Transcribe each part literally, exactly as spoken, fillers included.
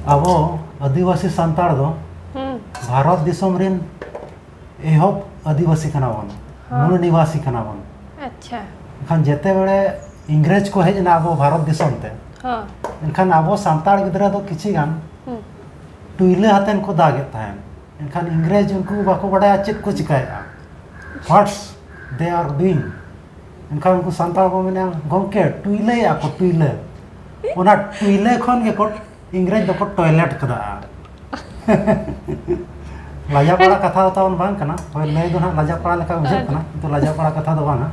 ᱟᱵᱚ ᱟᱹᱫᱤᱵᱟᱹᱥᱤ ᱥᱟᱱᱛᱟᱲ ᱫᱚ ᱦᱩᱸ᱾ ᱵᱷᱟᱨᱚᱛ ᱫᱤᱥᱚᱢ ᱨᱮᱱ ᱮᱦᱚᱵ ᱟᱹᱫᱤᱵᱟᱹᱥᱤ ᱠᱟᱱᱟ ᱵᱚᱱ, ᱦᱚᱸ᱾ ᱢᱩᱞ ᱱᱤᱵᱟᱥᱤ ᱠᱟᱱᱟ ᱵᱚᱱ᱾ ᱟᱪᱪᱷᱟ᱾ ᱮᱱᱠᱷᱟᱱ ᱡᱮᱛᱮ ᱵᱮᱲᱮ ᱤᱝᱨᱮᱡᱽ ᱠᱚ ᱦᱮᱡ ᱮᱱᱟ ᱟᱵᱚ ᱵᱷᱟᱨᱚᱛ ᱫᱤᱥᱚᱢ ᱛᱮ, ᱦᱚᱸ᱾ ᱮᱱᱠᱷᱟᱱ ᱟᱵᱚ ᱥᱟᱱᱛᱟᱲ ᱜᱤᱫᱽᱨᱟᱹ ᱫᱚ ᱠᱤᱪᱷᱤ ᱜᱟᱱ ᱦᱩᱸ᱾ ᱴᱩᱭᱞᱟᱹ ᱦᱟᱛᱮᱱ ᱠᱚ ᱫᱟᱜᱮᱫ ᱛᱟᱦᱮᱸᱫ᱾ ᱮᱱᱠᱷᱟᱱ ᱤᱝᱨᱮᱡᱽ ᱩᱱᱠᱩ ᱵᱟᱠᱚ ᱵᱟᱰᱟᱭᱟ ᱪᱮᱫ ᱠᱚ ᱪᱤᱠᱟᱹᱭᱮᱫᱼᱟ, what they are doing᱾ ᱮᱱᱠᱷᱟᱱ ᱩᱱᱠᱩ ᱥᱟᱱᱛᱟᱲ ᱠᱚ ᱢᱮᱱᱟ, "ᱜᱚᱢᱠᱮ, ᱴᱩᱭᱞᱟᱹᱭᱮᱫᱼᱟ ᱠᱚ, ᱴᱩᱭᱞᱟᱹ᱾" ᱚᱱᱟ ᱴᱩᱭᱞᱟᱹ ᱠᱷᱚᱱ ᱜᱮᱠᱚ ᱤᱝᱨᱮᱡᱽ ᱫᱚᱠᱚ ᱴᱚᱭᱞᱮᱴ ᱠᱟᱫᱟ᱾ ᱟᱨ ᱞᱟᱡᱟᱯᱟᱲᱟ ᱠᱟᱛᱷᱟ ᱫᱚ ᱛᱟᱵᱚᱱ ᱵᱟᱝ ᱠᱟᱱᱟ, ᱦᱳᱭ, ᱞᱟᱹᱭ ᱫᱚ ᱱᱟᱦᱟᱜ ᱞᱟᱡᱟᱯᱟᱲᱟ ᱞᱮᱠᱟ ᱵᱩᱡᱷᱟᱹᱜ ᱠᱟᱱᱟ, ᱠᱤᱱᱛᱩ ᱞᱟᱡᱟᱯᱟᱲᱟ ᱠᱟᱛᱷᱟ ᱫᱚ ᱵᱟᱝᱟ,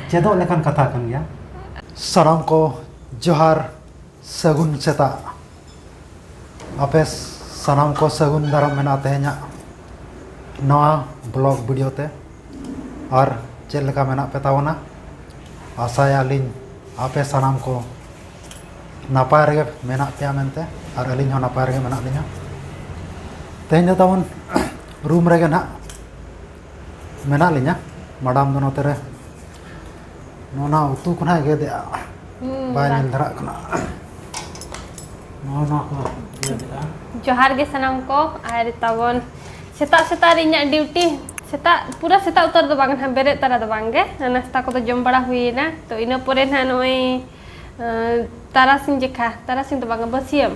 ᱪᱮᱫᱚᱜ ᱞᱮᱠᱟᱱ ᱠᱟᱛᱷᱟ ᱠᱟᱱ ᱜᱮᱭᱟ᱾ ᱥᱟᱱᱟᱢ ᱠᱚ ᱡᱚᱦᱟᱨ, ᱥᱟᱹᱜᱩᱱ ᱥᱮᱛᱟᱜ᱾ ᱟᱯᱮ ᱥᱟᱱᱟᱢ ᱠᱚ ᱥᱟᱹᱜᱩᱱ ᱫᱟᱨᱟᱢ ᱢᱮᱱᱟᱜᱼᱟ ᱛᱮᱦᱮᱧᱟᱜ ᱱᱚᱣᱟ ᱵᱞᱚᱜ ᱵᱷᱤᱰᱤᱭᱳ ᱛᱮ᱾ ᱟᱨ ᱪᱮᱫ ᱞᱮᱠᱟ ᱢᱮᱱᱟᱜ ᱯᱮ ᱛᱟᱵᱚᱱᱟ? ᱟᱥᱟᱭᱟᱞᱤᱧ ᱟᱯᱮ ᱥᱟᱱᱟᱢ ᱠᱚ ᱱᱟᱯᱟᱭ ᱨᱮᱜᱮ ᱢᱮᱱᱟᱜ ᱯᱮᱭᱟ ᱢᱮᱱᱛᱮ, ᱟᱨ ᱟᱹᱞᱤᱧ ᱦᱚᱸ ᱱᱟᱯᱟᱭ ᱨᱮᱜᱮ ᱢᱮᱱᱟᱜ ᱞᱤᱧᱟ᱾ ᱛᱮᱦᱮᱧ ᱫᱚ ᱛᱟᱵᱚᱱ ᱨᱩᱢ ᱨᱮᱜᱮ ᱱᱟᱦᱟᱜ ᱢᱮᱱᱟᱜ ᱞᱤᱧᱟ᱾ ᱢᱟᱰᱟᱢ ᱫᱚ ᱱᱚᱛᱮ ᱨᱮ ᱱᱚᱣᱟ ᱩᱛᱩ ᱠᱚ ᱱᱟᱦᱟᱜ ᱜᱮᱫᱮᱜᱼᱟ, ᱦᱩᱸ, ᱵᱟᱭ ᱵᱟᱝ᱾ ᱧᱮᱞ ᱫᱷᱟᱨᱟᱜ ᱠᱟᱱᱟ᱾ ᱱᱚᱜᱼᱚ ᱱᱚᱣᱟ ᱠᱚ ᱜᱮᱫᱮᱜᱼᱟ᱾ ᱡᱚᱦᱟᱨ ᱜᱮ ᱥᱟᱱᱟᱢ ᱠᱚ᱾ ᱟᱨ ᱛᱟᱵᱚᱱ ᱥᱮᱛᱟᱜ ᱥᱮᱛᱟᱜ ᱨᱮ ᱤᱧᱟᱹᱜ ᱰᱤᱭᱩᱴᱤ, ᱥᱮᱛᱟᱜ, ᱯᱩᱨᱟᱹ ᱥᱮᱛᱟᱜ ᱩᱛᱟᱹᱨ ᱫᱚ ᱵᱟᱝ ᱱᱟᱦᱟᱜ, ᱵᱮᱨᱮᱫ ᱛᱟᱨᱟ ᱫᱚ ᱵᱟᱝ ᱜᱮ, ᱱᱟᱥᱛᱟ ᱠᱚᱫᱚ ᱡᱚᱢ ᱵᱟᱲᱟ ᱦᱩᱭᱮᱱᱟ᱾ ᱛᱚ ᱤᱱᱟᱹ ᱯᱚᱨᱮ ᱱᱟᱦᱟᱜ ᱱᱚᱜᱼᱚᱭ, ᱟᱸ, ᱛᱟᱨᱟᱥᱤᱧ ᱡᱮᱠᱷᱟ, ᱛᱟᱨᱟᱥᱤᱧ ᱫᱚ ᱵᱟᱝᱟ, ᱵᱟᱹᱥᱭᱟᱹᱢ᱾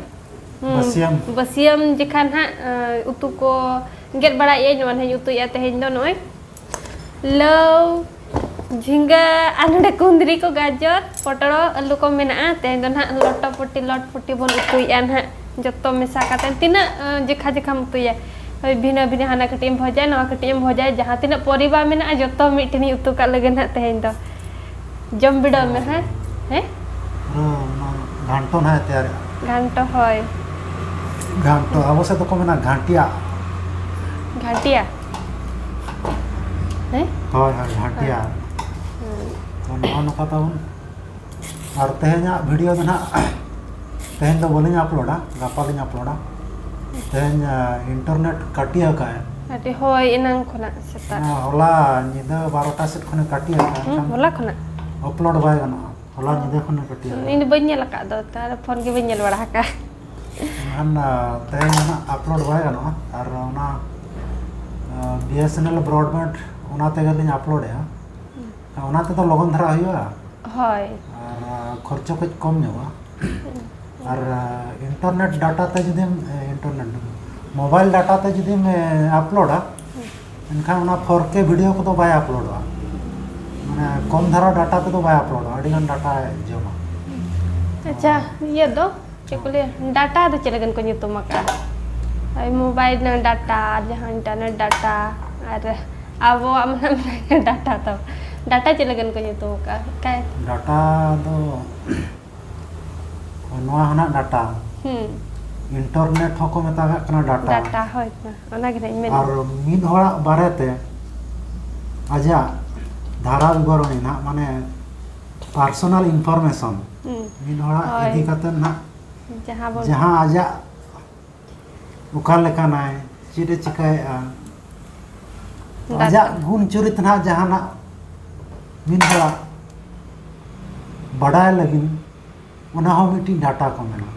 ᱦᱩᱸ, ᱵᱟᱹᱥᱭᱟᱹᱢ᱾ ᱵᱟᱹᱥᱭᱟᱹᱢ ᱡᱮᱠᱷᱟ ᱱᱟᱦᱟᱜ, ᱟᱸ, ᱩᱛᱩ ᱠᱚ ᱜᱮᱫ ᱵᱟᱲᱟᱭᱮᱫᱼᱟᱹᱧ᱾ ᱱᱚᱣᱟ ᱱᱟᱦᱟᱜ ᱤᱧ ᱩᱛᱩᱭᱮᱫᱼᱟ ᱛᱮᱦᱮᱧ ᱫᱚ ᱱᱚᱜᱼᱚᱭ ᱞᱟᱹᱣ, ᱡᱷᱤᱸᱜᱟᱹ, ᱟᱨ ᱱᱚᱰᱮ ᱠᱩᱸᱫᱽᱨᱤ ᱠᱚ, ᱜᱟᱡᱚᱨ, ᱯᱚᱴᱚᱲ, ᱟᱹᱞᱩ ᱠᱚ ᱢᱮᱱᱟᱜᱼᱟ᱾ ᱛᱮᱦᱮᱧ ᱫᱚ ᱱᱟᱦᱟᱜ ᱞᱚᱴᱚ ᱯᱚᱴᱤ, ᱞᱚᱴ ᱯᱚᱴᱤ ᱵᱚᱱ ᱩᱛᱩᱭᱮᱫᱼᱟ ᱱᱟᱦᱟᱜ᱾ ᱡᱚᱛᱚ ᱢᱮᱥᱟ ᱠᱟᱛᱮ ᱛᱤᱱᱟᱹᱜ, ᱟᱸ, ᱡᱮᱠᱷᱟ ᱡᱮᱠᱷᱟᱢ ᱩᱛᱩᱭᱟ? ᱦᱳᱭ, ᱵᱷᱤᱱᱟᱹ ᱵᱷᱤᱱᱟᱹ, ᱦᱟᱱᱟ ᱠᱟᱹᱴᱤᱡ ᱮᱢ ᱵᱷᱚᱡᱟᱭᱟ, ᱱᱚᱣᱟ ᱠᱟᱹᱴᱤᱡ ᱮᱢ ᱵᱷᱚᱡᱟᱭᱟ, ᱡᱟᱦᱟᱸ ᱛᱤᱱᱟᱹᱜ ᱯᱚᱨᱤᱵᱟ ᱢᱮᱱᱟᱜᱼᱟ, ᱡᱚᱛᱚ ᱢᱤᱫ ᱴᱷᱮᱱᱤᱧ ᱩᱛᱩ ᱠᱟᱜ ᱞᱮᱜᱮ ᱱᱟᱦᱟᱜ ᱛᱮᱦᱮᱧ ᱫᱚ᱾ ᱡᱚᱢ ᱵᱤᱰᱟᱹᱣ ᱢᱮ, ᱦᱮᱸ? ᱦᱮᱸ? ᱯᱩᱨᱟᱹ ᱚᱱᱟ ᱜᱷᱟᱱᱴᱚ ᱱᱟᱦᱟᱜ ᱛᱮᱭᱟᱨᱮᱜᱼᱟ᱾ ᱜᱷᱟᱱᱴᱚ, ᱦᱳᱭ᱾ ᱜᱷᱟᱱᱴᱚ, ᱟᱵᱚ ᱥᱮᱫ ᱫᱚᱠᱚ ᱢᱮᱱᱟ ᱜᱷᱟᱱᱴᱤᱭᱟ᱾ ᱜᱷᱟᱱᱴᱤᱭᱟ? ᱦᱮᱸ? ᱦᱳᱭ, ᱦᱳᱭ, ᱜᱷᱟᱱᱴᱤᱭᱟ᱾ ᱦᱮᱸ᱾ ᱛᱚ, ᱱᱚᱜᱼᱚ ᱱᱚᱝᱠᱟ ᱛᱟᱵᱚᱱ᱾ ᱟᱨ ᱛᱮᱦᱮᱧᱟᱜ ᱵᱷᱤᱰᱤᱭᱳ ᱫᱚ ᱱᱟᱦᱟᱜ, ᱛᱮᱦᱮᱧ ᱫᱚ ᱵᱟᱹᱞᱤᱧ ᱟᱯᱞᱳᱰᱟ, ᱜᱟᱯᱟ ᱞᱤᱧ ᱟᱯᱞᱳᱰᱟ᱾ ᱛᱮᱦᱮᱧ, ᱟ, ᱤᱱᱴᱟᱨᱱᱮᱴ ᱠᱟᱹᱴᱤᱭᱟ ᱟᱠᱟᱫᱼᱟᱭ᱾ ᱟᱹᱰᱤ, ᱦᱳᱭ, ᱮᱱᱟᱝ ᱠᱷᱚᱱᱟᱜ ᱥᱮᱛᱟᱜ᱾ ᱦᱮᱸ, ᱦᱚᱞᱟ ᱧᱤᱫᱟᱹ ᱵᱟᱨᱚᱴᱟ ᱥᱮᱫ ᱠᱷᱚᱱᱮ ᱠᱟᱹᱴᱤᱭᱟ ᱟᱠᱟᱫᱼᱟ, ᱦᱩᱸ, ᱮᱱᱠᱷᱟᱱ ᱦᱚᱞᱟ ᱠᱷᱚᱱᱟᱜ? ᱟᱯᱞᱳᱰ ᱵᱟᱭ ᱜᱟᱱᱚᱜᱼᱟ᱾ ᱦᱚᱞᱟ ᱧᱤᱫᱟᱹ ᱠᱷᱚᱱᱮ ᱠᱟᱹᱴᱤᱭᱟ ᱟᱠᱟᱫᱼᱟ᱾ ᱤᱧ ᱫᱚ ᱵᱟᱹᱧ ᱧᱮᱞ ᱟᱠᱟᱫ ᱫᱚ, ᱛᱟᱦᱞᱮ ᱯᱷᱳᱱ ᱜᱮ ᱵᱟᱹᱧ ᱧᱮᱞ ᱵᱟᱲᱟ ᱟᱠᱟᱫᱼᱟ᱾ ᱮᱱᱠᱷᱟᱱ ᱛᱮᱦᱮᱧ ᱦᱟᱸᱜ ᱟᱯᱞᱳᱰ ᱵᱟᱭ ᱜᱟᱱᱚᱜᱼᱟ, ᱟᱨ ᱚᱱᱟ B S N L broadband ᱚᱱᱟ ᱛᱮᱜᱮ ᱞᱤᱧ ᱟᱯᱞᱳᱰᱮᱜᱼᱟ᱾ ᱚᱱᱟ ᱛᱮᱫᱚ ᱞᱚᱜᱚᱱ ᱫᱷᱟᱨᱟ ᱦᱩᱭᱩᱜᱼᱟ᱾ ᱦᱳᱭ᱾ ᱟᱨ ᱠᱷᱚᱨᱪᱟ ᱠᱟᱹᱡ ᱠᱚᱢ ᱧᱚᱜᱼᱟ᱾ ᱟᱨ ᱤᱱᱴᱟᱨᱱᱮᱴ ᱰᱟᱴᱟ ᱛᱮ ᱡᱩᱫᱤᱢ, ᱤᱱᱴᱟᱨᱱᱮᱴ, ᱢᱳᱵᱟᱭᱤᱞ ᱰᱟᱴᱟ ᱛᱮ ᱡᱩᱫᱤᱢ ᱟᱯᱞᱳᱰᱟ, ᱮᱱᱠᱷᱟᱱ ᱚᱱᱟ ᱯᱷᱳᱨ ᱠᱮ ᱵᱷᱤᱰᱤᱭᱳ ᱠᱚᱫᱚ ᱵᱟᱭ ᱟᱯᱞᱳᱰᱚᱜᱼᱟ᱾ ᱢᱟᱱᱮ ᱠᱚᱢ ᱫᱷᱟᱨᱟ ᱰᱟᱴᱟ ᱛᱮᱫᱚ ᱵᱟᱭ ᱟᱯᱞᱳᱰᱚᱜᱼᱟ, ᱟᱹᱰᱤᱜᱟᱱ ᱰᱟᱴᱟᱭ ᱡᱚᱢᱟ᱾ ᱟᱪᱪᱷᱟ, ᱤᱭᱟᱹ ᱫᱚ ᱪᱮᱫ ᱠᱚ ᱞᱟᱹᱭᱟ, ᱰᱟᱴᱟ ᱫᱚ ᱪᱮᱫ ᱞᱟᱹᱜᱤᱫ ᱠᱚ ᱧᱩᱛᱩᱢ ᱟᱠᱟᱫᱼᱟ? ᱳᱭ ᱢᱳᱵᱟᱭᱤᱞ ᱨᱮᱱᱟᱜ ᱰᱟᱴᱟ ᱟᱨ ᱡᱟᱦᱟᱸ ᱤᱱᱴᱟᱨᱱᱮᱴ ᱰᱟᱴᱟ ᱟᱨ ᱟᱵᱚᱣᱟᱜ ᱢᱮᱱᱟᱜ ᱰᱟᱴᱟ ᱛᱟᱵᱚ, ᱰᱟᱴᱟ ᱪᱮᱫ ᱞᱟᱹᱜᱤᱫ ᱠᱚ ᱧᱩᱛᱩᱢ ᱟᱠᱟᱫᱼᱟ? ᱠᱟᱭ- ᱰᱟᱴᱟ ᱫᱚ ᱱᱚᱣᱟ ᱦᱚᱸ ᱱᱟᱜ ᱰᱟᱴᱟ, ᱦᱩᱸ᱾ ᱤᱱᱴᱟᱨᱱᱮᱴ ᱦᱚᱸᱠᱚ ᱢᱮᱛᱟᱜᱟᱜ ᱠᱟᱱᱟ ᱰᱟᱴᱟ᱾ ᱰᱟᱴᱟ, ᱦᱳᱭ ᱛᱚ, ᱚᱱᱟ ᱜᱮ ᱱᱟᱜ ᱤᱧ ᱢᱮᱱᱮᱫ᱾ ᱟᱨ ᱢᱤᱫ ᱦᱚᱲᱟᱜ ᱵᱟᱨᱮᱛᱮ ᱟᱡᱟᱜ ᱫᱷᱟᱨᱟ ᱵᱤᱵᱚᱨᱚᱱᱤ ᱱᱟᱜ, ᱢᱟᱱᱮ ᱯᱟᱨᱥᱚᱱᱟᱞ ᱤᱱᱯᱷᱚᱨᱢᱮᱥᱚᱱ, ᱦᱩᱸ᱾ ᱢᱤᱫ ᱦᱚᱲᱟᱜ ᱦᱳᱭ᱾ ᱤᱫᱤ ᱠᱟᱛᱮ ᱱᱟᱜ ᱡᱟᱦᱟᱸ ᱵᱚᱱ ᱡᱟᱦᱟᱸ ᱟᱡᱟᱜ ᱚᱠᱟ ᱞᱮᱠᱟᱱᱟᱭ, ᱪᱮᱫ ᱮ ᱪᱤᱠᱟᱹᱭᱮᱫᱼᱟ, ᱰᱟᱴᱟ᱾ ᱟᱡᱟᱜ ᱜᱩᱱ ᱪᱩᱨᱤᱛ ᱱᱟᱜ ᱡᱟᱦᱟᱱᱟᱜ ᱢᱤᱫ ᱦᱚᱲᱟᱜ ᱵᱟᱰᱟᱭ ᱞᱟᱹᱜᱤᱫ, ᱚᱱᱟ ᱦᱚᱸ ᱢᱤᱫᱴᱤᱡ ᱰᱟᱴᱟ ᱠᱚ ᱢᱮᱱᱟ᱾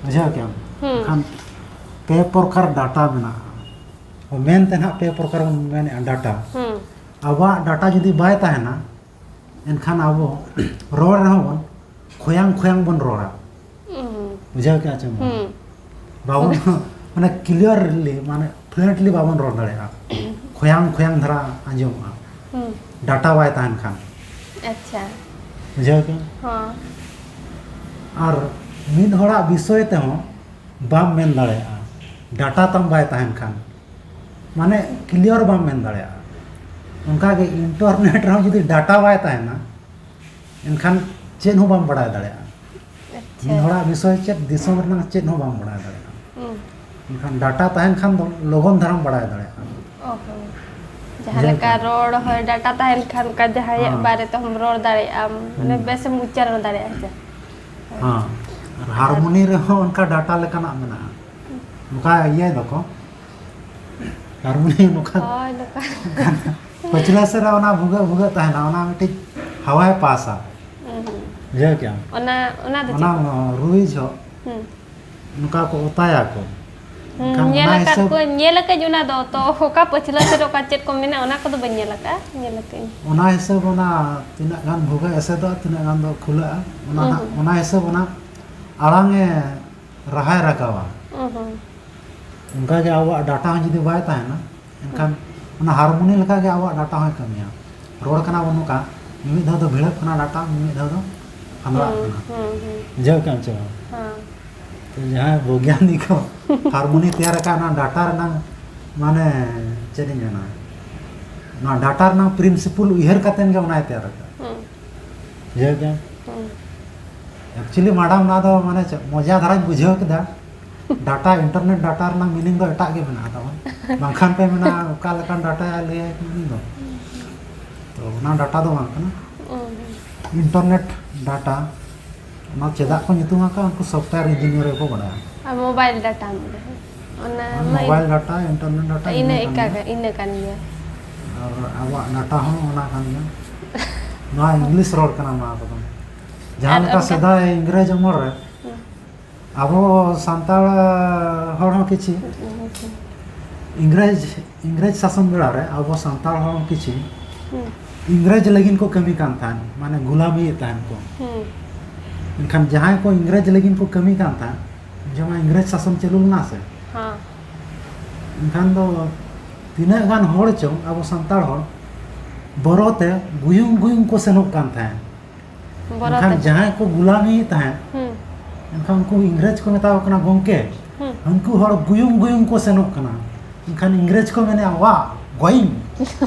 ᱵᱩᱡᱷᱟᱹᱣ ᱠᱮᱜᱼᱟᱢ? ᱦᱩᱸ᱾ ᱮᱱᱠᱷᱟᱱ ᱯᱮ ᱯᱨᱚᱠᱟᱨ ᱰᱟᱴᱟ ᱢᱮᱱᱟᱜᱼᱟ᱾ ᱢᱮᱱᱛᱮ ᱱᱟᱦᱟᱜ ᱯᱮ ᱯᱨᱚᱠᱟᱨ ᱵᱚᱱ ᱢᱮᱱᱮᱫᱼᱟ ᱰᱟᱴᱟ᱾ ᱦᱩᱸ᱾ ᱟᱵᱚᱣᱟᱜ ᱰᱟᱴᱟ ᱡᱩᱫᱤ ᱵᱟᱭ ᱛᱟᱦᱮᱱᱟ, ᱮᱱᱠᱷᱟᱱ ᱟᱵᱚ ᱨᱚᱲ ᱨᱮᱦᱚᱸ ᱵᱚᱱ ᱠᱷᱚᱭᱟᱝ ᱠᱷᱚᱭᱟᱝ ᱵᱚᱱ ᱨᱚᱲᱟ᱾ ᱦᱩᱸ᱾ ᱵᱩᱡᱷᱟᱹᱣ ᱠᱮᱜᱼᱟ ᱪᱮᱢ? ᱦᱩᱸ᱾ ᱵᱟᱵᱚᱱ ᱢᱟᱱᱮ ᱠᱞᱤᱭᱟᱨᱞᱤ, ᱢᱟᱱᱮ ᱯᱷᱞᱩᱭᱮᱱᱴᱞᱤ ᱵᱟᱵᱚᱱ ᱨᱚᱲ ᱫᱟᱲᱮᱭᱟᱜᱼᱟ᱾ ᱠᱷᱚᱭᱟᱝ ᱠᱷᱚᱭᱟᱝ ᱫᱷᱟᱨᱟ ᱟᱸᱡᱚᱢᱚᱜᱼᱟ᱾ ᱦᱩᱸ᱾ ᱰᱟᱴᱟ ᱵᱟᱭ ᱛᱟᱦᱮᱱ ᱠᱷᱟᱱ᱾ ᱟᱪᱪᱷᱟ᱾ ᱵᱩᱡᱷᱟᱹᱣ ᱠᱮᱜᱼᱟ? ᱦᱚᱸ᱾ ᱟᱨ ᱢᱤᱫ ᱦᱚᱲᱟᱜ ᱵᱤᱥᱚᱭ ᱛᱮᱦᱚᱸ ᱵᱟᱢ ᱢᱮᱱ ᱫᱟᱲᱮᱭᱟᱜᱼᱟ, ᱰᱟᱴᱟ ᱛᱟᱢ ᱵᱟᱭ ᱛᱟᱦᱮᱱ ᱠᱷᱟᱱ᱾ ᱢᱟᱱᱮ ᱠᱞᱤᱭᱟᱨ ᱵᱟᱢ ᱢᱮᱱ ᱫᱟᱲᱮᱭᱟᱜᱼᱟ᱾ ᱚᱱᱠᱟᱜᱮ ᱤᱱᱴᱟᱨᱱᱮᱴ ᱨᱮᱦᱚᱸ ᱡᱩᱫᱤ ᱰᱟᱴᱟ ᱵᱟᱭ ᱛᱟᱦᱮᱱᱟ, ᱮᱱᱠᱷᱟᱱ ᱪᱮᱫ ᱦᱚᱸ ᱵᱟᱢ ᱵᱟᱲᱟᱭ ᱫᱟᱲᱮᱭᱟᱜᱼᱟ᱾ ᱟᱪᱪᱷᱟ᱾ ᱢᱤᱫ ᱦᱚᱲᱟᱜ ᱵᱤᱥᱚᱭ ᱪᱮᱫ, ᱫᱤᱥᱚᱢ ᱨᱮᱱᱟᱜ ᱪᱮᱫ ᱦᱚᱸ ᱵᱟᱢ ᱵᱟᱲᱟᱭ ᱫᱟᱲᱮᱭᱟᱜᱼᱟ᱾ ᱦᱩᱸ᱾ ᱢᱮᱱᱠᱷᱟᱱ ᱰᱟᱴᱟ ᱛᱟᱦᱮᱱ ᱠᱷᱟᱱ ᱫᱚ ᱞᱚᱜᱚᱱ ᱫᱷᱟᱨᱟᱢ ᱵᱟᱲᱟᱭ ᱫᱟᱲᱮᱭᱟᱜᱼᱟ᱾ ᱚ ᱦᱚᱸ᱾ ᱡᱟᱦᱟᱸ ᱞᱮᱠᱟ ᱨᱚᱲ ᱦᱚᱸ ᱰᱟᱴᱟ ᱛᱟᱦᱮᱱ ᱠᱷᱟᱱ ᱚᱱᱠᱟ ᱡᱟᱦᱟᱸᱭᱟᱜ ᱦᱮᱸ᱾ ᱵᱟᱨᱮ ᱛᱮᱦᱚᱸ ᱨᱚᱲ ᱫᱟᱲᱮᱭᱟᱜ ᱟᱢ, ᱢᱟᱱᱮ ᱦᱩᱸ᱾ ᱵᱮᱥᱮᱢ ᱩᱪᱪᱟᱨᱚᱱ ᱫᱟᱲᱮᱭᱟᱜᱼᱟ ᱦᱮᱸ ᱥᱮ᱾ ᱦᱮᱸ, ᱟᱨ ᱦᱟᱨᱢᱳᱱᱤ ᱨᱮᱦᱚᱸ ᱚᱱᱠᱟ ᱰᱟᱴᱟ ᱞᱮᱠᱟᱱᱟᱜ ᱢᱮᱱᱟᱜᱼᱟ᱾ ᱱᱚᱝᱠᱟ ᱤᱭᱟᱹᱭ ᱫᱚᱠᱚ, ᱦᱟᱨᱢᱳᱱᱤ ᱱᱚᱝᱠᱟ ᱦᱳᱭ, ᱱᱚᱝᱠᱟ᱾ ᱯᱟᱹᱪᱷᱞᱟᱹ ᱥᱮᱫ ᱨᱮ ᱚᱱᱟ ᱵᱷᱩᱜᱟᱹᱜ ᱵᱷᱩᱜᱟᱹᱜ ᱛᱟᱦᱮᱱᱟ, ᱚᱱᱟ ᱢᱤᱫᱴᱤᱡ ᱦᱟᱣᱟᱭ ᱯᱟᱥᱟ᱾ ᱦᱩᱸ, ᱦᱩᱸ᱾ ᱵᱩᱡᱷᱟᱹᱣ ᱠᱮᱜᱼᱟᱢ? ᱚᱱᱟ ᱚᱱᱟ ᱫᱚ ᱚᱱᱟ ᱪᱮᱫ? ᱨᱩᱭ ᱡᱚᱦᱚᱜ ᱦᱩᱸ᱾ ᱱᱚᱝᱠᱟ ᱠᱚ ᱚᱛᱟᱭᱟᱠᱚ᱾ ᱦᱩᱸ, ᱮᱱᱠᱷᱟᱱ ᱧᱮᱞ ᱚᱱᱟ ᱟᱠᱟᱫ ᱦᱤᱥᱟᱹᱵ ᱠᱚᱣᱟᱹᱧ, ᱧᱮᱞ ᱟᱠᱟᱫᱟᱹᱧ ᱚᱱᱟ ᱫᱚ᱾ ᱛᱚ ᱚᱠᱟ ᱯᱟᱹᱪᱷᱞᱟᱹ ᱥᱮᱫ ᱚᱠᱟ ᱪᱮᱫ ᱠᱚ ᱢᱮᱱᱟᱜᱼᱟ, ᱚᱱᱟ ᱠᱚᱫᱚ ᱵᱟᱹᱧ ᱧᱮᱞ ᱟᱠᱟᱫᱼᱟ, ᱧᱮᱞ ᱟᱠᱟᱫᱟᱹᱧ᱾ ᱚᱱᱟ ᱦᱤᱥᱟᱹᱵ ᱚᱱᱟ ᱛᱤᱱᱟᱹᱜ ᱜᱟᱱ ᱵᱷᱩᱜᱟᱹᱜ ᱮᱥᱮᱫᱚᱜᱼᱟ, ᱛᱤᱱᱟᱹᱜ ᱜᱟᱱ ᱫᱚ ᱠᱷᱩᱞᱟᱹᱜᱼᱟ, ᱚᱱᱟ ᱦᱩᱸ, ᱦᱟᱸᱜ ᱦᱩᱸ᱾ ᱚᱱᱟ ᱦᱤᱥᱟᱹᱵ ᱚᱱᱟ ᱟᱲᱟᱝ ᱮ ᱨᱟᱦᱟᱭ ᱨᱟᱠᱟᱵᱟ᱾ ᱦᱩᱸ, ᱦᱩᱸ᱾ ᱚᱱᱠᱟᱜᱮ ᱟᱵᱚᱣᱟᱜ ᱰᱟᱴᱟ ᱦᱚᱸ ᱡᱩᱫᱤ ᱵᱟᱭ ᱛᱟᱦᱮᱱᱟ, ᱮᱱᱠᱷᱟᱱ ᱦᱩᱸ᱾ ᱚᱱᱟ ᱦᱟᱨᱢᱳᱱᱤ ᱞᱮᱠᱟᱜᱮ ᱟᱵᱚᱣᱟᱜ ᱰᱟᱴᱟ ᱦᱚᱸᱭ ᱠᱟᱹᱢᱤᱭᱟ᱾ ᱨᱚᱲ ᱠᱟᱱᱟ ᱵᱚᱱ ᱱᱚᱝᱠᱟ, ᱢᱤᱢᱤᱫ ᱫᱷᱟᱣ ᱫᱚ ᱵᱷᱤᱲᱟᱹᱜ ᱠᱟᱱᱟ ᱰᱟᱴᱟ, ᱢᱤᱢᱤᱫ ᱫᱷᱟᱣ ᱫᱚ ᱯᱷᱟᱸᱫᱽᱲᱟᱜ ᱦᱩᱸ, ᱠᱟᱱᱟ᱾ ᱦᱩᱸ, ᱦᱩᱸ᱾ ᱵᱩᱡᱷᱟᱹᱣ ᱠᱮᱜᱼᱟᱢ ᱥᱮ ᱵᱟᱝ? ᱦᱮᱸ᱾ ᱛᱚ ᱡᱟᱦᱟᱸᱭ ᱵᱳᱭᱜᱟᱱᱤᱠ ᱠᱚ ᱦᱟᱨᱢᱳᱱᱤ ᱛᱮᱭᱟᱨ ᱟᱠᱟᱫ, ᱚᱱᱟ ᱰᱟᱴᱟ ᱨᱮᱱᱟᱜ, ᱢᱟᱱᱮ, ᱪᱮᱫ ᱤᱧ ᱢᱮᱱᱟ, ᱱᱚᱣᱟ ᱰᱟᱴᱟ ᱨᱮᱱᱟᱜ ᱯᱨᱤᱱᱥᱤᱯᱟᱞ ᱩᱭᱦᱟᱹᱨ ᱠᱟᱛᱮᱫ ᱜᱮ ᱚᱱᱟᱭ ᱛᱮᱭᱟᱨ ᱟᱠᱟᱫ᱾ ᱦᱩᱸ᱾ ᱵᱩᱡᱷᱟᱹᱣ ᱠᱮᱜᱼᱟᱢ? ᱦᱩᱸ᱾ Actually, ᱢᱮᱰᱟᱢ, ᱱᱚᱣᱟ ᱫᱚ, ᱢᱟᱱᱮ, ᱪᱮᱫ, ᱢᱚᱡᱟ ᱫᱷᱟᱨᱟᱧ ᱵᱩᱡᱷᱟᱹᱣ ᱠᱮᱫᱟ᱾ ᱰᱟᱴᱟ, ᱤᱱᱴᱟᱨᱱᱮᱴ ᱰᱟᱴᱟ ᱨᱮᱱᱟᱜ meaning ᱫᱚ ᱮᱴᱟᱜ ᱜᱮ ᱢᱮᱱᱟᱜᱼᱟ ᱛᱟᱵᱚᱱ᱾ ᱵᱟᱝᱠᱷᱟᱱ ᱯᱮ ᱢᱮᱱᱟ, ᱚᱠᱟ ᱞᱮᱠᱟᱱ ᱰᱟᱴᱟᱭᱟ, ᱞᱟᱹᱭᱟᱭ ᱩᱱᱤ ᱫᱚ᱾ ᱛᱚ, ᱚᱱᱟ ᱰᱟᱴᱟ ᱫᱚ ᱵᱟᱝ ᱠᱟᱱᱟ᱾ ᱦᱩᱸ᱾ ᱤᱱᱴᱟᱨᱱᱮᱴ ᱰᱟᱴᱟ, ᱚᱱᱟ ᱪᱮᱫᱟᱜ ᱠᱚ ᱧᱩᱛᱩᱢ ᱟᱠᱟᱫ, ᱩᱱᱠᱩ software engineer ᱜᱮᱠᱚ ᱵᱟᱲᱟᱭᱟ᱾ ᱟᱨ mobile data ᱢᱮᱱᱟᱜᱼᱟ᱾ ᱚᱱᱟ ᱦᱳᱭ, ᱢᱟ mobile data, internet data, ᱤᱱᱟᱹ ᱤᱱᱟᱹ ᱠᱟᱱ ᱮᱠᱟ-, ᱜᱮᱭᱟ᱾ ᱤᱱᱟᱹ ᱠᱟᱱ ᱜᱮᱭᱟ᱾ ᱟᱨ ᱟᱵᱚᱣᱟᱜ ᱰᱟᱴᱟ ᱦᱚᱸ ᱚᱱᱟ ᱠᱟᱱ ᱜᱮᱭᱟ᱾ ᱱᱚᱣᱟ ᱤᱝᱞᱤᱥ ᱨᱚᱲ ᱠᱟᱱᱟ ᱱᱚᱣᱟ ᱠᱚᱫᱚ᱾ ᱡᱟᱦᱟᱸ ᱟᱨ ᱞᱮᱠᱟ ᱚᱱᱠᱟ ᱥᱮᱫᱟᱭ ᱤᱝᱨᱮᱡᱽ ᱟᱢᱚᱞ ᱨᱮ ᱦᱩᱸ᱾ ᱟᱵᱚ ᱥᱟᱱᱛᱟᱲ ᱦᱚᱲ ᱦᱚᱸ ᱠᱤᱪᱷᱤ ᱦᱩᱸ᱾ ᱤᱝᱨᱮᱡᱽ, ᱤᱝᱨᱮᱡᱽ ᱥᱟᱥᱚᱱ ᱵᱮᱲᱟ ᱨᱮ ᱟᱵᱚ ᱥᱟᱱᱛᱟᱲ ᱦᱚᱲ ᱦᱚᱸ ᱠᱤᱪᱷᱤ ᱦᱩᱸ᱾ ᱤᱝᱨᱮᱡᱽ ᱞᱟᱹᱜᱤᱫ ᱠᱚ ᱠᱟᱹᱢᱤ ᱠᱟᱱ ᱛᱟᱦᱮᱸᱱ, ᱢᱟᱱᱮ ᱜᱩᱞᱟᱢᱤᱭᱮᱫ ᱛᱟᱦᱮᱸᱱ ᱠᱚ᱾ ᱦᱩᱸ᱾ ᱮᱱᱠᱷᱟᱱ ᱡᱟᱦᱟᱸᱭ ᱠᱚ ᱤᱝᱨᱮᱡᱽ ᱞᱟᱹᱜᱤᱫ ᱠᱚ ᱠᱟᱹᱢᱤ ᱠᱟᱱ ᱛᱟᱦᱮᱸᱫ, ᱡᱮᱢᱚᱱ ᱤᱝᱨᱮᱡᱽ ᱥᱟᱥᱚᱱ ᱪᱟᱹᱞᱩ ᱞᱮᱱᱟ ᱥᱮ, ᱦᱮᱸ᱾ ᱮᱱᱠᱷᱟᱱ ᱫᱚ ᱛᱤᱱᱟᱹᱜ ᱜᱟᱱ ᱦᱚᱲ ᱪᱚᱝ ᱟᱵᱚ ᱥᱟᱱᱛᱟᱲ ᱦᱚᱲ ᱵᱚᱨᱚ ᱛᱮ ᱜᱩᱭᱩᱝ ᱜᱩᱭᱩᱝ ᱠᱚ ᱥᱮᱱᱚᱜ ᱠᱟᱱ ᱛᱟᱦᱮᱸᱫ᱾ ᱵᱚᱨᱚ ᱮᱱᱠᱷᱟᱱ ᱛᱮ᱾ ᱡᱟᱦᱟᱸᱭ ᱠᱚ ᱜᱩᱞᱟᱢᱤᱭᱮᱫ ᱛᱟᱦᱮᱸᱫ, ᱦᱩᱸ᱾ ᱮᱱᱠᱷᱟᱱ ᱩᱱᱠᱩ ᱤᱝᱨᱮᱡᱽ ᱠᱚ ᱢᱮᱛᱟ ᱠᱚ ᱠᱟᱱᱟ, "ᱜᱚᱢᱠᱮ, ᱦᱩᱸ᱾ ᱩᱱᱠᱩ ᱦᱚᱲ ᱜᱩᱭᱩᱝ ᱜᱩᱭᱩᱝ ᱠᱚ ᱥᱮᱱᱚᱜ ᱠᱟᱱᱟ᱾" ᱮᱱᱠᱷᱟᱱ ᱤᱝᱨᱮᱡᱽ ᱠᱚ ᱢᱮᱱᱮᱫᱼᱟ, "ᱣᱟ, going!"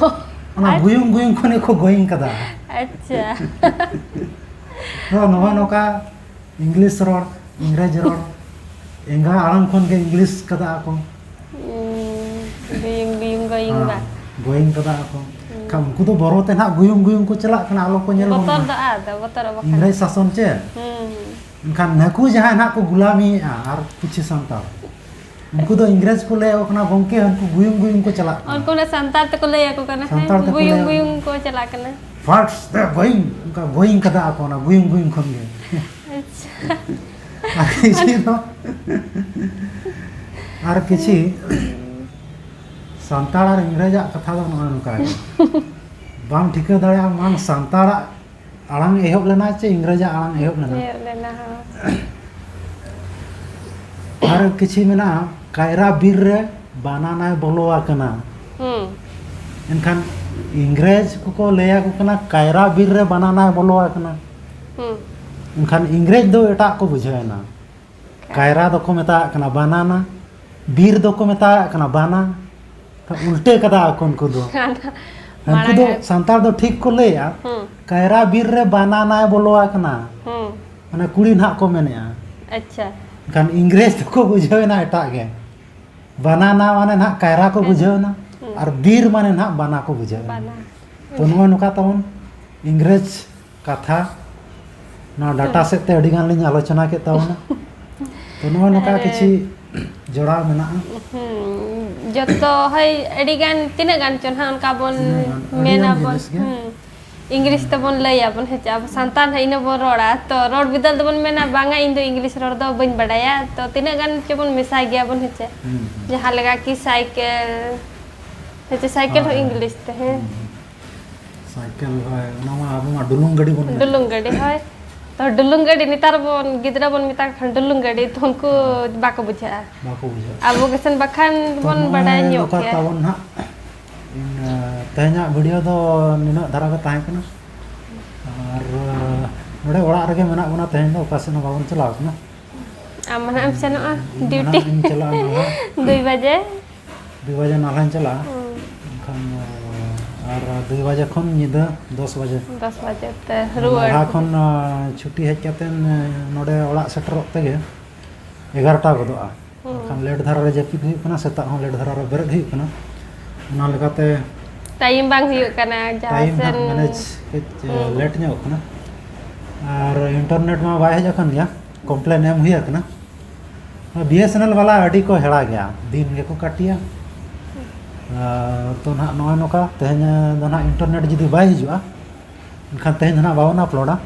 ᱚᱱᱟ ᱟᱪ- ᱜᱩᱭᱩᱝ ᱜᱩᱭᱩᱝ ᱠᱷᱚᱱ ᱜᱮᱠᱚ going ᱠᱟᱫᱟ᱾ ᱟᱪᱪᱷᱟ᱾ ᱛᱚ ᱱᱚᱜᱼᱚᱭ ᱱᱚᱝᱠᱟ ᱤᱝᱞᱤᱥ ᱨᱚᱲ, ᱤᱝᱨᱮᱡᱽ ᱨᱚᱲ, ᱮᱸᱜᱟ ᱟᱲᱟᱝ ᱠᱷᱚᱱ ᱜᱮ ᱤᱝᱞᱤᱥ ᱠᱟᱫᱟ ᱠᱚ᱾ ᱩᱸ, ᱜᱩᱭᱩᱝ, ᱜᱩᱭᱩᱝ, ᱜᱩᱭᱩᱝ ᱦᱮᱸ, ᱵᱟ᱾ going ᱠᱟᱫᱟ ᱠᱚ᱾ ᱦᱩᱸ᱾ ᱠᱷᱟᱱ ᱩᱱᱠᱩ ᱫᱚ ᱵᱚᱨᱚ ᱛᱮ ᱱᱟᱦᱟᱜ ᱜᱩᱭᱩᱝ, ᱜᱩᱭᱩᱝ ᱠᱚ ᱪᱟᱞᱟᱜ ᱠᱟᱱᱟ, ᱟᱞᱚ ᱠᱚ ᱧᱮᱞ ᱵᱚᱱ ᱵᱚᱛᱚᱨ ᱢᱟ᱾ ᱫᱚ ᱟᱫ, ᱵᱚᱛᱚᱨᱚᱜ ᱵᱟᱠᱷᱟᱱ᱾ ᱤᱝᱨᱮᱡᱽ ᱥᱟᱥᱚᱱ ᱪᱮ? ᱦᱩᱸ, ᱦᱩᱸ᱾ ᱮᱱᱠᱷᱟᱱ ᱱᱟᱹᱠᱩ ᱡᱟᱦᱟᱸᱭ ᱱᱟᱦᱟᱜ ᱠᱚ ᱜᱩᱞᱟᱢᱤᱭᱮᱫᱼᱟ ᱟᱨ ᱠᱤᱪᱷᱩ ᱥᱟᱱᱛᱟᱲ, ᱩᱱᱠᱩ ᱫᱚ ᱤᱝᱨᱮᱡᱽ ᱠᱚ ᱞᱟᱹᱭ ᱟᱠᱚ ᱠᱟᱱᱟ, "ᱜᱚᱢᱠᱮ, ᱩᱱᱠᱩ ᱜᱩᱭᱩᱝ, ᱜᱩᱭᱩᱝ ᱠᱚ ᱪᱟᱞᱟᱜ ᱠᱟᱱᱟ᱾" ᱩᱱᱠᱩ ᱚᱱᱟ ᱥᱟᱱᱛᱟᱲ ᱛᱮᱠᱚ ᱞᱟᱹᱭ ᱟᱠᱚ ᱠᱟᱱᱟ, ᱥᱟᱱᱛᱟᱲ ᱦᱮᱸ, ᱛᱮᱠᱚ ᱞᱟᱹᱭ ᱜᱩᱭᱩᱝ, ᱟᱠᱚ ᱜᱩᱭᱩᱝ ᱠᱚ ᱪᱟᱞᱟᱜ ᱠᱟᱱᱟ᱾ ᱦᱟᱨᱴᱥ ᱫᱟ ᱜᱳᱭᱤᱝ, ᱚᱱᱠᱟ ᱜᱳᱭᱤᱝ ᱠᱟᱫᱟ ᱠᱚ ᱚᱱᱟ ᱜᱩᱭᱩᱝ ᱜᱩᱭᱩᱝ ᱠᱷᱚᱱ ᱜᱮ᱾ ᱟᱪᱪᱷᱟ᱾ ᱟᱨ ᱠᱤᱪᱷᱤ ᱫᱚ, ᱟᱨ ᱠᱤᱪᱷᱤ ᱥᱟᱱᱛᱟᱲ ᱟᱨ ᱤᱝᱨᱮᱡᱟᱜ ᱠᱟᱛᱷᱟ ᱫᱚ ᱱᱚᱜᱼᱚᱭ ᱱᱚᱝᱠᱟ ᱜᱮ᱾ ᱵᱟᱢ ᱴᱷᱤᱠᱟᱹ ᱫᱟᱲᱮᱭᱟᱜᱼᱟ, ᱢᱟᱲᱟᱝ ᱥᱟᱱᱛᱟᱲᱟᱜ ᱟᱲᱟᱝ ᱮᱦᱚᱵ ᱞᱮᱱᱟ ᱪᱮ ᱤᱝᱨᱮᱡᱟᱜ ᱟᱲᱟᱝ ᱮᱦᱚᱵ ᱞᱮᱱᱟ? ᱮᱦᱚᱵ ᱞᱮᱱᱟ, ᱦᱚᱸ᱾ ᱟᱨ ᱠᱤᱪᱷᱤ ᱢᱮᱱᱟᱜᱼᱟ, ᱠᱟᱭᱨᱟ ᱵᱤᱨ ᱨᱮ ᱵᱟᱱᱟᱱᱟᱭ ᱵᱚᱞᱚ ᱟᱠᱟᱱᱟ᱾ ᱦᱩᱸ᱾ ᱮᱱᱠᱷᱟᱱ ᱤᱝᱨᱮᱡᱽ ᱠᱚᱠᱚ ᱞᱟᱹᱭ ᱟᱠᱚ ᱠᱟᱱᱟ, ᱠᱟᱭᱨᱟ ᱵᱤᱨ ᱨᱮ ᱵᱟᱱᱟᱱᱟᱭ ᱵᱚᱞᱚ ᱟᱠᱟᱱᱟ᱾ ᱦᱩᱸ᱾ ᱮᱱᱠᱷᱟᱱ ᱤᱝᱨᱮᱡᱽ ᱫᱚ ᱮᱴᱟᱜ ᱠᱚ ᱵᱩᱡᱷᱟᱹᱣ ᱮᱱᱟ᱾ ᱠᱟᱭᱨᱟ ᱫᱚᱠᱚ ᱢᱮᱛᱟᱜ ᱠᱟᱱᱟ ᱵᱟᱱᱟᱱᱟ, ᱵᱤᱨ ᱫᱚᱠᱚ ᱢᱮᱛᱟᱜ ᱠᱟᱱᱟ ᱵᱟᱱᱟ᱾ ᱩᱞᱴᱟᱹ ᱠᱟᱫᱟ ᱠᱚ ᱩᱱᱠᱩ ᱫᱚ᱾ ᱩᱱᱠᱩ ᱢᱟᱲᱟᱝ ᱫᱚ ᱨᱮ᱾ ᱥᱟᱱᱛᱟᱲ ᱫᱚ ᱴᱷᱤᱠ ᱠᱚ ᱞᱟᱹᱭᱟ, ᱦᱩᱸ᱾ ᱠᱟᱭᱨᱟ ᱵᱤᱨ ᱨᱮ ᱵᱟᱱᱟᱱᱟᱭ ᱵᱚᱞᱚ ᱟᱠᱟᱱᱟ᱾ ᱦᱩᱸ᱾ ᱢᱟᱱᱮ ᱠᱩᱲᱤ ᱱᱟᱦᱟᱜ ᱠᱚ ᱢᱮᱱᱮᱜᱼᱟ᱾ ᱟᱪᱪᱷᱟ᱾ ᱮᱱᱠᱷᱟᱱ ᱤᱝᱨᱮᱡᱽ ᱫᱚᱠᱚ ᱵᱩᱡᱷᱟᱹᱣ ᱮᱱᱟ ᱮᱴᱟᱜ ᱜᱮ᱾ ᱵᱟᱱᱟᱱᱟ ᱢᱟᱱᱮ ᱱᱟᱦᱟᱜ ᱠᱟᱭᱨᱟ ᱠᱚ ᱦᱩᱸ᱾ ᱵᱩᱡᱷᱟᱹᱣ ᱮᱱᱟ, ᱦᱩᱸ᱾ ᱟᱨ ᱵᱤᱨ ᱢᱟᱱᱮ ᱱᱟᱦᱟᱜ ᱵᱟᱱᱟ ᱠᱚ ᱵᱩᱡᱷᱟᱹᱣ ᱮᱱᱟ᱾ ᱵᱟᱱᱟ᱾ ᱛᱚ ᱱᱚᱜᱼᱚᱭ ᱱᱚᱝᱠᱟ ᱛᱟᱵᱚᱱ ᱤᱝᱨᱮᱡᱽ ᱠᱟᱛᱷᱟ, ᱱᱚᱣᱟ ᱰᱟᱴᱟ ᱦᱩᱸ᱾ ᱥᱮᱫ ᱛᱮ ᱟᱹᱰᱤ ᱜᱟᱱ ᱞᱤᱧ ᱟᱞᱳᱪᱚᱱᱟ ᱠᱮᱫ ᱛᱟᱵᱚᱱᱟ᱾ ᱛᱚ ᱱᱚᱜᱼᱚᱭ ᱱᱚᱝᱠᱟ ᱟᱨ ᱠᱤᱪᱷᱤ ᱡᱚᱲᱟᱣ ᱢᱮᱱᱟᱜᱼᱟ᱾ ᱦᱩᱸ, ᱡᱚᱛᱚ ᱦᱳᱭ, ᱟᱹᱰᱤ ᱜᱟᱱ, ᱛᱤᱱᱟᱹᱜ ᱜᱟᱱ ᱪᱚ ᱱᱟᱦᱟᱜ ᱚᱱᱠᱟ ᱵᱚᱱ ᱛᱤᱱᱟᱹᱜ ᱜᱟᱱ, ᱟᱹᱰᱤ ᱜᱟᱱ ᱢᱮᱱᱟᱵᱚᱱ, ᱡᱤᱱᱤᱥ ᱜᱮ᱾ ᱦᱩᱸ, ᱤᱝᱨᱮᱡᱽ ᱛᱮᱵᱚᱱ ᱞᱟᱹᱭᱟᱵᱚᱱ, ᱦᱮᱸ ᱪᱮ? ᱟᱵᱚ ᱥᱟᱱᱛᱟᱲ ᱱᱟᱦᱟᱜ ᱤᱱᱟᱹ ᱵᱚᱱ ᱨᱚᱲᱟ, ᱛᱚ ᱨᱚᱲ ᱵᱤᱫᱟᱹᱞ ᱫᱚᱵᱚᱱ ᱢᱮᱱᱟ, "ᱵᱟᱝᱟ, ᱤᱧ ᱫᱚ ᱤᱝᱞᱤᱥ ᱨᱚᱲ ᱫᱚ ᱵᱟᱹᱧ ᱵᱟᱰᱟᱭᱟ", ᱛᱚ ᱛᱤᱱᱟᱹᱜ ᱜᱟᱱ ᱪᱚᱵᱚᱱ ᱢᱮᱥᱟᱭ ᱜᱮᱭᱟᱵᱚᱱ, ᱦᱮᱸ ᱪᱮ? ᱦᱩᱸ, ᱦᱩᱸ᱾ ᱡᱟᱦᱟᱸ ᱞᱮᱠᱟ ᱠᱤ ᱥᱟᱭᱠᱮᱞ, ᱦᱮᱸ ᱪᱮ, ᱥᱟᱭᱠᱮᱞ ᱦᱚᱸ ᱦᱳᱭ, ᱦᱳᱭ᱾ ᱤᱝᱞᱤᱥ ᱛᱮ, ᱦᱮᱸ᱾ ᱦᱩᱸ, ᱦᱩᱸ᱾ ᱥᱟᱭᱠᱮᱞ, ᱦᱳᱭ, ᱚᱱᱟ ᱢᱟ ᱟᱵᱚ ᱢᱟ ᱰᱩᱞᱩᱝ ᱜᱟᱹᱰᱤ ᱵᱚᱱ ᱢᱮᱛᱟᱜᱼᱟ᱾ ᱰᱩᱞᱩᱝ ᱜᱟᱹᱰᱤ, ᱦᱳᱭ᱾ ᱛᱚ, ᱰᱩᱞᱩᱝ ᱜᱟᱹᱰᱤ, ᱱᱮᱛᱟᱨ ᱵᱚᱱ, ᱜᱤᱫᱽᱨᱟᱹ ᱵᱚᱱ ᱢᱮᱛᱟ ᱠᱚ ᱠᱷᱟᱱ ᱰᱩᱞᱩᱝ ᱜᱟᱹᱰᱤ, ᱛᱚ ᱩᱱᱠᱩ ᱦᱳᱭ᱾ ᱵᱟᱠᱚ ᱵᱩᱡᱷᱟᱹᱜᱼᱟ᱾ ᱵᱟᱠᱚ ᱵᱩᱡᱷᱟᱹᱜᱼᱟ᱾ ᱟᱵᱚ ᱜᱮᱥᱮᱱ ᱵᱟᱠᱷᱟᱱ ᱛᱚ, ᱵᱚᱱ ᱱᱚᱜᱼᱚᱭ ᱵᱟᱰᱟᱭ ᱧᱚᱜ ᱱᱚᱝᱠᱟ ᱠᱮᱭᱟ᱾ ᱛᱟᱵᱚᱱ ᱱᱟᱦᱟᱜ᱾ ᱤᱧ, ᱛᱮᱦᱮᱧᱟᱜ video ᱫᱚ ᱱᱤᱱᱟᱹᱜ ᱫᱷᱟᱨᱟ ᱜᱮ ᱛᱟᱦᱮᱸ ᱠᱟᱱᱟ᱾ ᱟᱨ, ᱱᱚᱰᱮ ᱚᱲᱟᱜ ᱨᱮᱜᱮ ᱢᱮᱱᱟᱜ ᱵᱚᱱᱟ ᱛᱮᱦᱮᱧ ᱫᱚ, ᱚᱠᱟ ᱥᱮᱫ ᱦᱚᱸ ᱵᱟᱵᱚᱱ ᱪᱟᱞᱟᱣ ᱠᱟᱱᱟ᱾ ᱟᱢ ᱢᱟ ᱱᱟᱦᱟᱜ ᱮᱢ ᱥᱮᱱᱚᱜᱼᱟ ᱤᱧ ᱢᱟ duty᱾ ᱱᱟᱦᱟᱜ ᱤᱧ ᱪᱟᱞᱟᱜᱼᱟ ᱱᱟᱦᱟᱜ᱾ ᱫᱩᱭ ᱵᱟᱡᱮ᱾ ᱫᱩᱭ ᱵᱟᱡᱮ ᱱᱟᱞᱦᱟᱧ ᱪᱟᱞᱟᱜᱼᱟ᱾ ᱦᱩᱸ᱾ ᱮᱱᱠᱷᱟᱱ, ᱟᱨ ᱫᱩᱭ ᱵᱟᱡᱮ ᱠᱷᱚᱱ ᱧᱤᱫᱟᱹ ᱫᱚᱥ ᱵᱟᱡᱮ᱾ ᱫᱚᱥ ᱵᱟᱡᱮ ᱛᱮ ᱨᱩᱣᱟᱹᱲ᱾ ᱱᱟᱞᱦᱟ ᱠᱷᱚᱱ, ᱟ, ᱪᱷᱩᱴᱤ ᱦᱮᱡ ᱠᱟᱛᱮᱱ, ᱮ, ᱱᱚᱰᱮ ᱚᱲᱟᱜ ᱥᱮᱴᱮᱨᱚᱜ ᱛᱮᱜᱮ ᱮᱜᱟᱨᱚᱴᱟ ᱜᱚᱫᱚᱜᱼᱟ᱾ ᱦᱩᱸ᱾ ᱮᱱᱠᱷᱟᱱ late ᱫᱷᱟᱨᱟ ᱨᱮ ᱡᱟᱹᱯᱤᱫ ᱦᱩᱭᱩᱜ ᱠᱟᱱᱟ, ᱥᱮᱛᱟᱜ ᱦᱚᱸ late ᱫᱷᱟᱨᱟ ᱨᱮ ᱵᱮᱨᱮᱫ ᱦᱩᱭᱩᱜ ᱠᱟᱱᱟ᱾ ᱚᱱᱟ ᱞᱮᱠᱟᱛᱮ time ᱵᱟᱝ ᱦᱩᱭᱩᱜ ᱠᱟᱱᱟ, ᱡᱟᱦᱟᱸ time ᱱᱟᱦᱟᱜ ᱥᱮᱱ manage ᱠᱟᱹᱡ, ᱮ, ᱦᱩᱸ᱾ Late ᱧᱚᱜ ᱠᱟᱱᱟ᱾ ᱟᱨ internet ᱢᱟ ᱵᱟᱭ ᱦᱮᱡ ᱟᱠᱟᱱ ᱜᱮᱭᱟ, complain ᱮᱢ ᱦᱩᱭ ᱟᱠᱟᱱᱟ᱾ B S N L ᱵᱟᱞᱟ ᱟᱹᱰᱤ ᱠᱚ ᱦᱮᱲᱟ ᱜᱮᱭᱟ, ᱫᱤᱱ ᱜᱮᱠᱚ ᱠᱟᱹᱴᱤᱭᱟ᱾ ᱟᱨ ᱛᱚ ᱱᱟᱦᱟᱜ ᱱᱚᱜᱼᱚᱭ ᱱᱚᱝᱠᱟ, ᱛᱮᱦᱮᱧ ᱫᱚ ᱱᱟᱦᱟᱜ internet ᱡᱩᱫᱤ ᱵᱟᱭ ᱦᱤᱡᱩᱜᱼᱟ, ᱮᱱᱠᱷᱟᱱ ᱛᱮᱦᱮᱧ ᱫᱚ ᱱᱟᱦᱟᱜ ᱵᱟᱵᱚᱱ ᱟᱯᱞᱳᱰᱟ,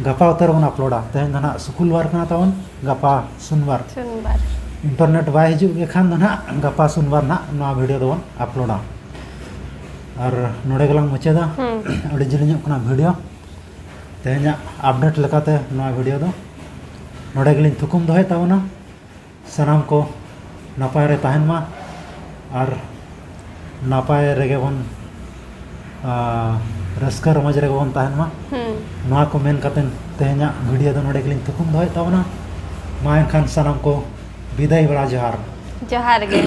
ᱜᱟᱯᱟ ᱩᱛᱟᱹᱨ ᱵᱚᱱ ᱟᱯᱞᱳᱰᱟ᱾ ᱛᱮᱦᱮᱧ ᱫᱚ ᱱᱟᱦᱟᱜ ᱥᱩᱠᱩᱞᱵᱟᱨ ᱠᱟᱱᱟ ᱛᱟᱵᱚᱱ, ᱜᱟᱯᱟ ᱥᱩᱱᱵᱟᱨ᱾ ᱥᱩᱱᱵᱟᱨ᱾ ᱤᱱᱴᱟᱨᱱᱮᱴ ᱵᱟᱭ ᱦᱤᱡᱩᱜ ᱜᱮ ᱠᱷᱟᱱ ᱫᱚ ᱱᱟᱦᱟᱜ ᱜᱟᱯᱟ ᱥᱩᱱᱵᱟᱨ ᱱᱟᱦᱟᱜ ᱱᱚᱣᱟ ᱵᱷᱤᱰᱤᱭᱳ ᱫᱚᱵᱚᱱ ᱟᱯᱞᱳᱰᱟ᱾ ᱟᱨ ᱱᱚᱰᱮ ᱜᱮᱞᱟᱝ ᱢᱩᱪᱟᱹᱫᱟ᱾ ᱦᱩᱸ᱾ ᱟᱹᱰᱤ ᱡᱤᱞᱤᱧᱚᱜ ᱠᱟᱱᱟ ᱵᱷᱤᱰᱤᱭᱳ᱾ ᱛᱮᱦᱮᱧᱟᱜ ᱟᱯᱰᱮᱴ ᱞᱮᱠᱟᱛᱮ ᱱᱚᱣᱟ ᱵᱷᱤᱰᱤᱭᱳ ᱫᱚ ᱱᱚᱰᱮ ᱜᱮᱞᱤᱧ ᱛᱷᱩᱠᱩᱢ ᱫᱚᱦᱚᱭᱮᱫ ᱛᱟᱵᱚᱱᱟ᱾ ᱥᱟᱱᱟᱢ ᱠᱚ ᱱᱟᱯᱟᱭ ᱨᱮ ᱛᱟᱦᱮᱱ ᱢᱟ ᱟᱨ ᱱᱟᱯᱟᱭ ᱨᱮᱜᱮ ᱵᱚᱱ, ᱟ, ᱨᱟᱹᱥᱠᱟᱹ ᱨᱚᱢᱚᱡᱽ ᱨᱮᱜᱮ ᱵᱚᱱ ᱛᱟᱦᱮᱱ ᱢᱟ᱾ ᱦᱩᱸ᱾ ᱱᱚᱣᱟ ᱠᱚ ᱢᱮᱱ ᱠᱟᱛᱮ ᱛᱮᱦᱮᱧᱟᱜ ᱵᱷᱤᱰᱤᱭᱳ ᱫᱚ ᱱᱚᱰᱮ ᱜᱮᱞᱤᱧ ᱛᱷᱩᱠᱩᱢ ᱫᱚᱦᱚᱭᱮᱫ ᱛᱟᱵᱚᱱᱟ᱾ ᱢᱟ ᱮᱱᱠᱷᱟᱱ ᱥᱟᱱᱟᱢ ᱠᱚ ᱵᱤᱫᱟᱹᱭ ᱵᱮᱲᱟ ᱡᱚᱦᱟᱨ᱾ ᱡᱚᱦᱟᱨ ᱜᱮ᱾